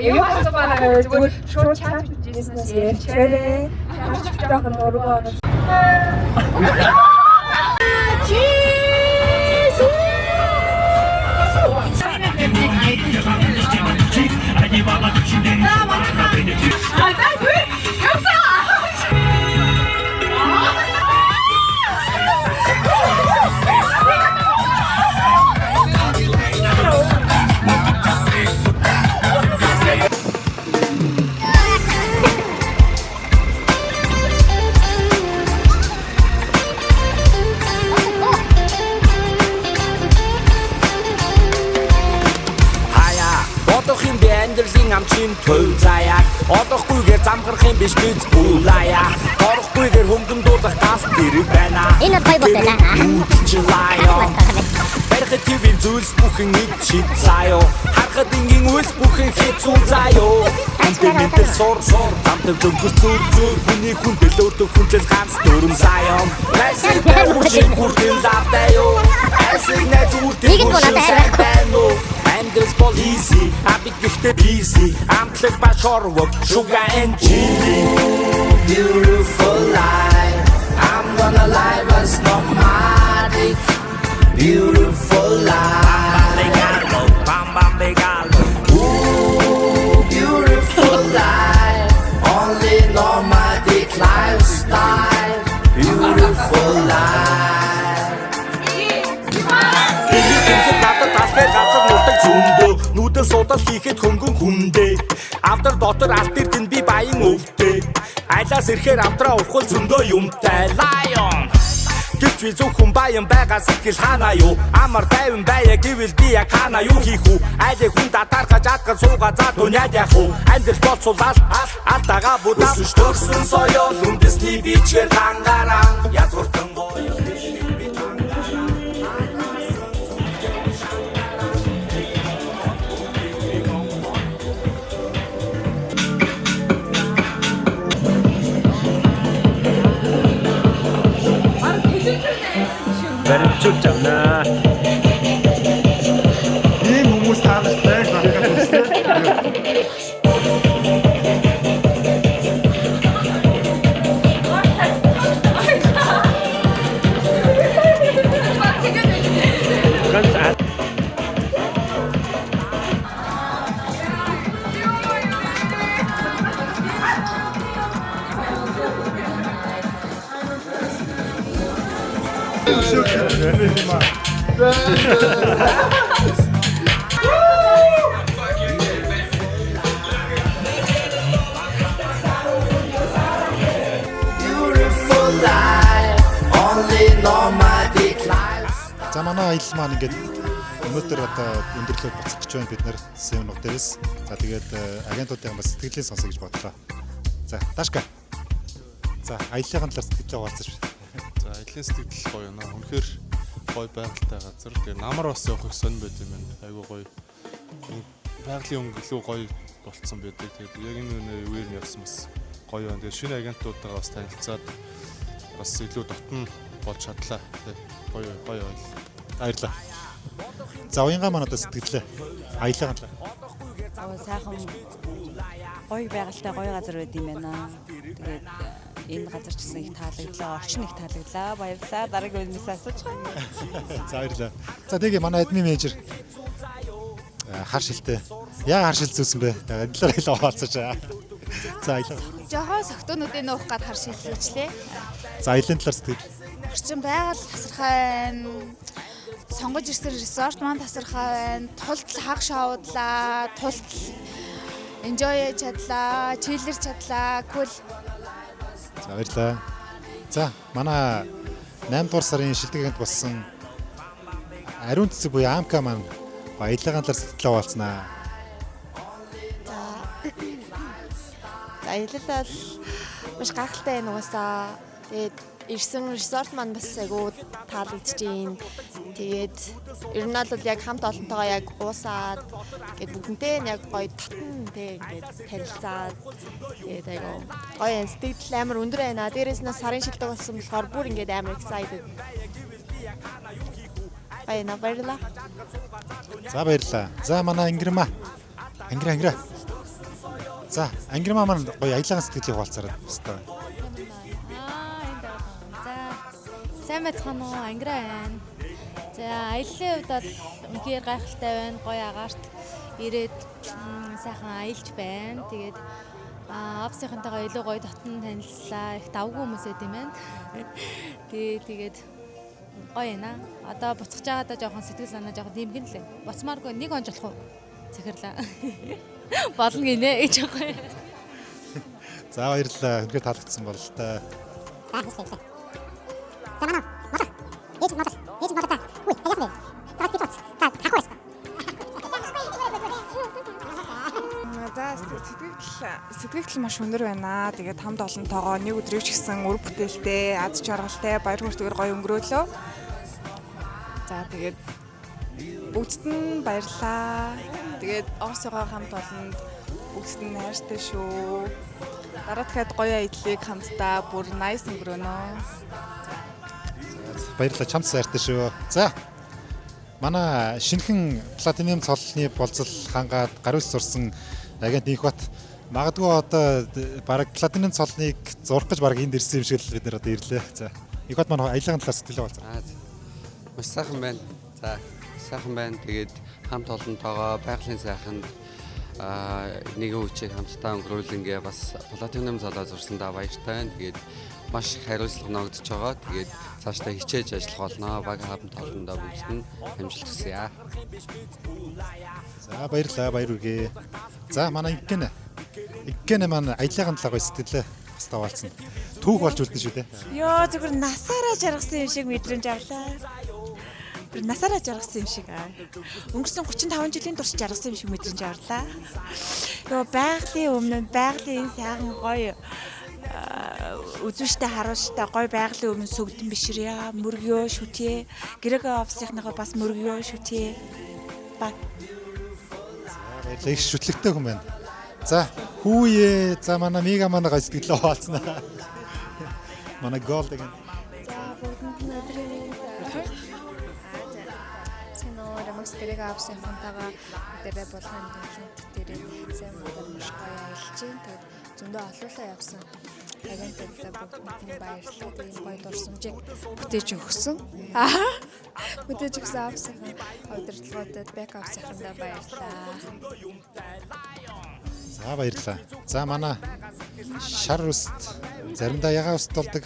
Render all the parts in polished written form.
Юу асуугаа зүгээр шууд чат бичижсэнээс ярьчаарэ. Чат жоохон дургу. Хаяа бодох юм би амьдралын амчин төв заяа. Олохгүйгээр замгарах юм биш биз бүлая. Торохгүйгээр хөнгөн дуулах газ тэрэг байна. Энэ бол гоё бот байна. Чи лайон. Барихад твийн зүйлс бүхэн нэг шид заяо. Харахад энгийн үйлс бүхэн хэцүү заяо. Үнтэй мэтэл сур сур замтай зөнгөр зүр зүр хүний хүн дэлөөртө хүнтэл ганц дөрөм заяо. Найсыг бэвшин хүртэн лавтайо. Айсыг найз үртэн Нэг нь бол надад арай байхгүй. байна уу? Амьдрал бол easy, а бид гэхдээ busy. Амтлаг ба шорвог, sugar and chili. Beautiful life, I'm gonna live as nomadic. Beautiful life. Bam bam begalo. Ooh, beautiful life, only nomadic lifestyle. Beautiful life. Миний тэмцэл надад алхах газар нутаг зөндөө. Нүдэн судал хийхэд хөнгөн хүндээ. Авдар дотор алт эрдэн би баян өвдөө. Айлаас ирэхээр авдраа ухал зөндөө юмтай. Lion. Гэвч би зөвхөн баян байгаа сэтгэл ханаа юу? Амар тайван байя гэвэл би яг ханаа юу хийх үү? Айлыг хүн татаархаж адгал сууга за туняад яах уу? Амьдрал бол сулал алдаага будаа. Өсөж төрсөн соёл үндэсний бичгээр дангараа. Язгууртан гоё. Баримтжуулж авнаа. Ийм хүмүүс та нарт байг зарах гэж байна. Ганц Beautiful life, only nomadic life. За, манай аялал маань ингээд өнөөдөр одоо өндөрлөө буцах гэж байна бид нар Seven дээрээс. За, тэгээд агентуудын бас сэтгэлээ сонсъё гэж бодлоо. За, Дашка. За, аяллахын талаар сэтгэлээ хуваалцаж. За, аяллаа сэтгэл гоё наа. Үнэхээр гоё байгальтай газар. Тэгээ намар бас явах их сонь байт юм байна. Айгуу гоё. Байгалийн өнгө илүү гоё болцсон байдаг. Тэгээд яг энэ үеэр нь явсан бас гоё байна. Тэгээ шинэ агентуудтайгаа бас танилцаад бас илүү дотн болж чадлаа. Тэг гоё гоё аялал. Баярлалаа. За, уянгаа маань одоо сэтгэлээ аяллахын талаар. Оо, сайхан гоё байгальтай гоё газар байд юм байна. Тэгээд энэ газар ч гэсэн их таалагдлаа, орчин их таалагдлаа. Баярлалаа. Дараагийн үеэс асууж байгаа. За, баярлалаа. За, тэгээ манай админ менежер хар шилтэй. Яа хар шил зүүсэн бэ? Энэ талаар илүү хуваалцаж. За, аялал. Жохон согтуунуудыг нуух гад хар шилжүүлчлээ. За, аяллахын талаар сэтгэл. Орчин байгаль тасархай байна. Сонгож ирсэн resort маань тасархай байна. Тултал хаг шоудлаа, тултал enjoy чадлаа, chill эр чадлаа. Cool. За, баярлалаа. За, манай 8 дугаар сарын шилдэг агент болсон ариун цэцэг буюу Амка маань аяллахын талаар сэтгэлээ хуваалцсанаа. За, аялал бол маш гайхалтай байна угаасаа. Тэгээд Ирсэн resort маань бас айгүй таалагдчихээн. Тэгээд ер нь бол яг хамт олонтойгоо яг уусаад, тэгээд бүгдэнтэй нь яг гоё татан тэг ингээд танилцаад, тэгээд айгүй гоё юм. Сэтгэл амар өндөр байна. Дээрээс нь сарын шилдэг болсон болохоор бүр ингээд амар excited. Баяна, баярлаа. За, баярлалаа. За, манай Ангирма. Ангира, Ангира. За, Ангирма маань гоё аяллаа сэтгэлийг хуваалцаарай. Өстой. Аа, энд байгаа. За, сайн байцгаана уу? Ангира байна. За, аяллаа хувьд бол үнэхээр гайхалтай байна. Гоё агаарт ирээд сайхан аялж байна. Тэгээд офисынхантайгаа илүү гоё дотн танилцлаа. Их давгүй хүмүүс байд юм байна. Тэгээд гоё юм аа. Одоо буцах жагаадаа жоохон сэтгэл санаа жоохон дэмгэн лээ. Буцмааргүй нэг он жолох уу? Захирлаа. Болно гинэ гэж байгаа юм. За, баярлалаа. Үнэхээр таалагдсан бололтой. За, хийсэн хийсэн. За, манай молох. Ээж молох. Ээж молох, за. Үгүй, яасан бэ? За, гэж боц. За, хахгүй байсан. За, сэтгэгдэл маш өндөр байна. Тэгээд хамт олонтойгоо нэг өдрийг ч гэсэн үр бүтээлтэй, аз жаргалтай, баяр хөөртэйгээр гоё өнгөрөөлөө. За, тэгээд бүгдд нь баярлалаа. Тэгээд офисоо хамт олонд бүгдд нь хайртай шүү. Дараа дахиад гоё аяллыг хамтдаа бүр nice өнгөрөөнө. Баярлалаа. Чамд сайртай шүү. За. Манай шинэхэн platinum цолны болзол хангаад гар үс зурсан агент Инхбат магадгүй одоо бараг platinum цолныг зурах гэж бараг энд ирсэн юм шиг л бид нэр одоо ирлээ. За. Инхбат маань аяллахын талаар сэтгэлээ хуваалцаа. Аа, маш сайхан байна. За, сайхан байна. Тэгээд хамт олонтойгоо байгалийн сайханд нэгэн үеийг хамтдаа өнгөрүүлэнгээ бас platinum цолоо зурсандаа баяртай байна. Тэгээд маш их хариуцлага ногдож байгаа. Тэгээд цаашдаа хичээж ажиллах болно. Баг хамт олондоо бүгд нь амжилт хүсье. За, баярлалаа, баяр хүргэе. За, манай Инкэн. Инкэн маань аяллахын талаар гоё сэтгэлээ бас хуваалцсан. Түүх болж үлдэн шүү дээ. Йоо, зөвхөн насаараа жаргасан юм шиг мэдрэмж авлаа. Тэр насаараа жаргасан юм шиг. Өнгөрсөн 35 жилийн турш жаргасан юм шиг мэдрэмж авлаа. Йоо, байгалийн өмнө байгалийн энэ сайхан гоё үзүүштэй харуулштай гоё байгалийн өмнө сөгдөн бишрээ, мөргөө шүтээ. Грего офисынхныхоо бас мөргөө шүтээ. Ба. Баярлалаа. Их шүтлэгтэй хүн байна. За, хүүе. За, манай Мига манай гоё сэтгэлээ хуваалцсан. Манай Gold гэн. За, бүгдэнд нь өдрийн мэнд. За. Сайн уу, Рамакс Грего офисынхантайгаа өдөрөө булган талент дээрээ сайн модор маш гоё аялж байна. Тэгээд зөндөө олуулаа явсан агентуудаа бүгдэнд нь баярлалаа. Тэгээд энэ гоё дурсамжийг бүтээж өгсөн. Бүтээж өгсөн офисынхан удирдлагуудад, back office-ынхандаа баярлалаа. За, баярлалаа. За, манай шар үст, заримдаа ягаан үст болдог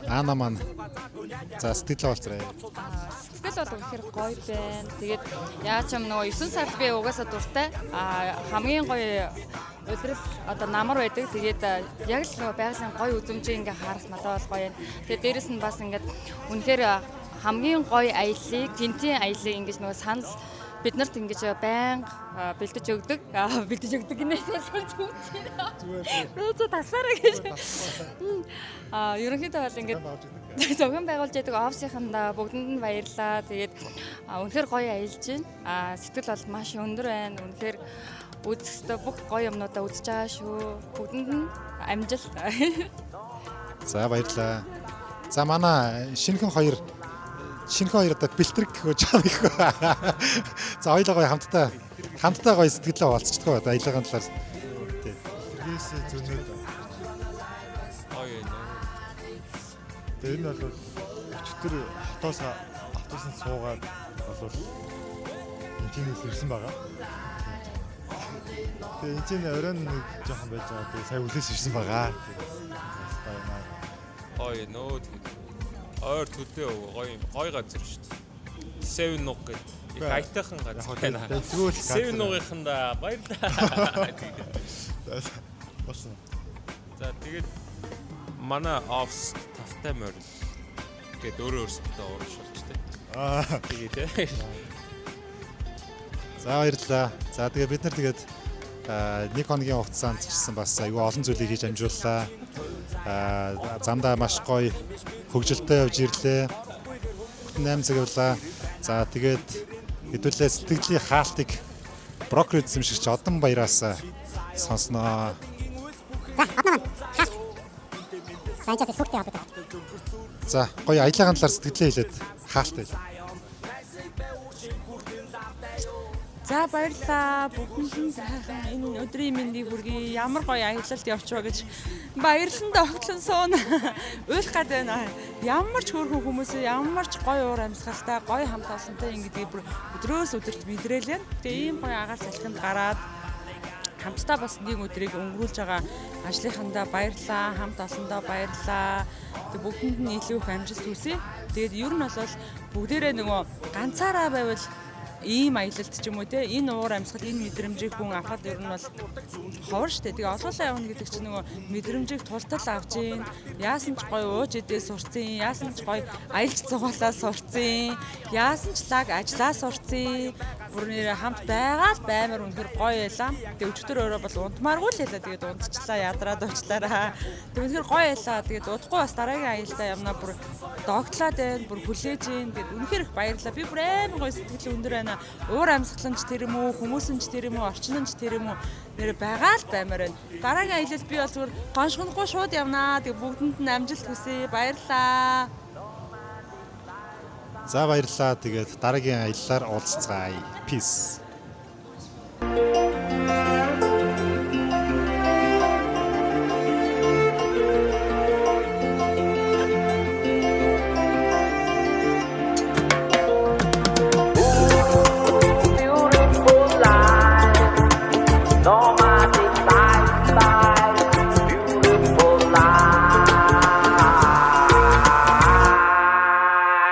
Ана маань за сэтгэлээ хуваалцаарай. Сэтгэл бол үнэхээр гоё байна. Тэгээд яаж юм нөгөө 9 сард би угаасаа дуртай. А хамгийн гоё улирал одоо намар байдаг. Тэгээд яг л нөгөө байгалийн гоё үзмжийг ингээ харах надад бол гоё юм. Тэгээд дээрэс нь бас ингээд үнэхээр хамгийн гоё аяллыг, гэнэтийн аяллыг ингэж нөгөө санал биднэрт ингэж байнга бэлдэж өгдөг. Бэлдэж өгдөг гинэ. Зүгээр. Чи таслаарай гэж. Ерөнхийдөө бол ингээд зохион байгуулж яадаг офисынхандаа бүгдэнд нь баярлалаа. Тэгээд үнэхээр гоё аялж байна. Сэтгэл бол маш өндөр байна. Үнэхээр үзэх ёстой бүх гоё юмнуудаа үзэж байгаа шүү. Бүгдэнд нь амжилт. За, баярлалаа. За, манай шинэхэн хоёр одоо бэлтрэг гэх жам их. За, хоёулаа гоё хамтдаа гоё сэтгэлээ хуваалцчихдаг одоо аяллахын талаар. Тий. Тэргээс зөнөөд гоё юм. Тэгээ энэ бол өчигдөр хотоос автобусанд суугаад бол энэ тиймээс ирсэн байгаа. Тэгээ энэ чинь оройн нэг жоохон байж байгаа. Тэгээ сая үлээс ирсэн байгаа. Тэгээ бас Гоё нөө, тэгээд ойр төлөө гоё гоё газар шүү дээ. Seven нуг гэдэг их аятайхан газар байна. Seven нугынхандаа баярлалаа. Болсон. За, тэгээд манай офис тавтай морил гээд өөрөө өөрсдөө урамшуулж тээ. Тэгээд ээ. За, баярлалаа. За, тэгээ бид нар тэгээд нэг хоногийн хугацаанд ч гэсэн бас айгүй олон зүйлийг хийж амжууллаа. Замдаа маш гоё хөгжилтэй явж ирлээ. Бүтэн 8 цаг явлаа. За, тэгээд хэдүүлээ сэтгэлийн хаалтыг брокер эзэмшигч Одон Баяраас сонсноо. За, одон маань хаалт. За, энэ ч хүүхдээ холбогдох. За, гоё аяллахын талаар сэтгэлээ хэлээд хаалт байл. За, баярлалаа. Бүгдэнд нь сайхан энэ өдрийн мэндийг хүргэе. Ямар гоё аялалд явчихва гэж баярлан догтлон сууна. Уйлах гад байна. Ямар ч хөөрхөн хүмүүс, ямар ч гоё уур амьсгалтай, гоё хамт олонтой ингэдгийг бүр өдрөөс өдөрт мэдрээлээ. Тэгээ ийм гоё агаар салхинд гараад хамтдаа бас нэг өдрийг өнгөрүүлж байгаа ажлынхандаа баярлалаа, хамт олондоо баярлалаа. Тэг бүгдэнд нь илүү их амжилт хүсье. Тэгээд ер нь бол бүгдээрээ нөгөө ганцаараа байвал ийм аялалд ч юм уу те, энэ уур амьсгал, энэ мэдрэмжийг хүн авахад ер нь бол ховор штэ. Тэгээ олоолаа явна гэдэг чинь нөгөө мэдрэмжийг тултал авч ийн, яасан ч гоё ууж идээ сурцсан, яасан ч гоё аялж цугаалаа сурцсан, яасан ч лаг ажиллаа сурцсан. Бүр нэр хамт байгаа л баймар үнэхэр гоё байлаа. Тэгээ өчтөр өөрөө бол унтмааргүй л байлаа. Тэгээд унтчлаа, ядраад уучлаарай. Тэгээ үнэхэр гоё байлаа. Тэгээд удахгүй бас дараагийн аялдаа явна, бүр догтлоод байна, бүр хүлээж ийн. Тэгээд үнэхэр их баярлалаа. Би бүр амар гоё сэтгэл өндөр байна. Уур амьсгал нь ч тэр юм уу, хүмүүс нь ч тэр юм уу, орчин нь ч тэр юм уу. Нэр байгаа л баймар байна. Дараагийн аялал би бол зүгээр гоншгонохгүй шууд явнаа. Тэгээд бүгдэнд нь амжилт хүсье. Баярлалаа. За, баярлалаа. Тэгээд дараагийн аяллаар уулзцгаая. Peace.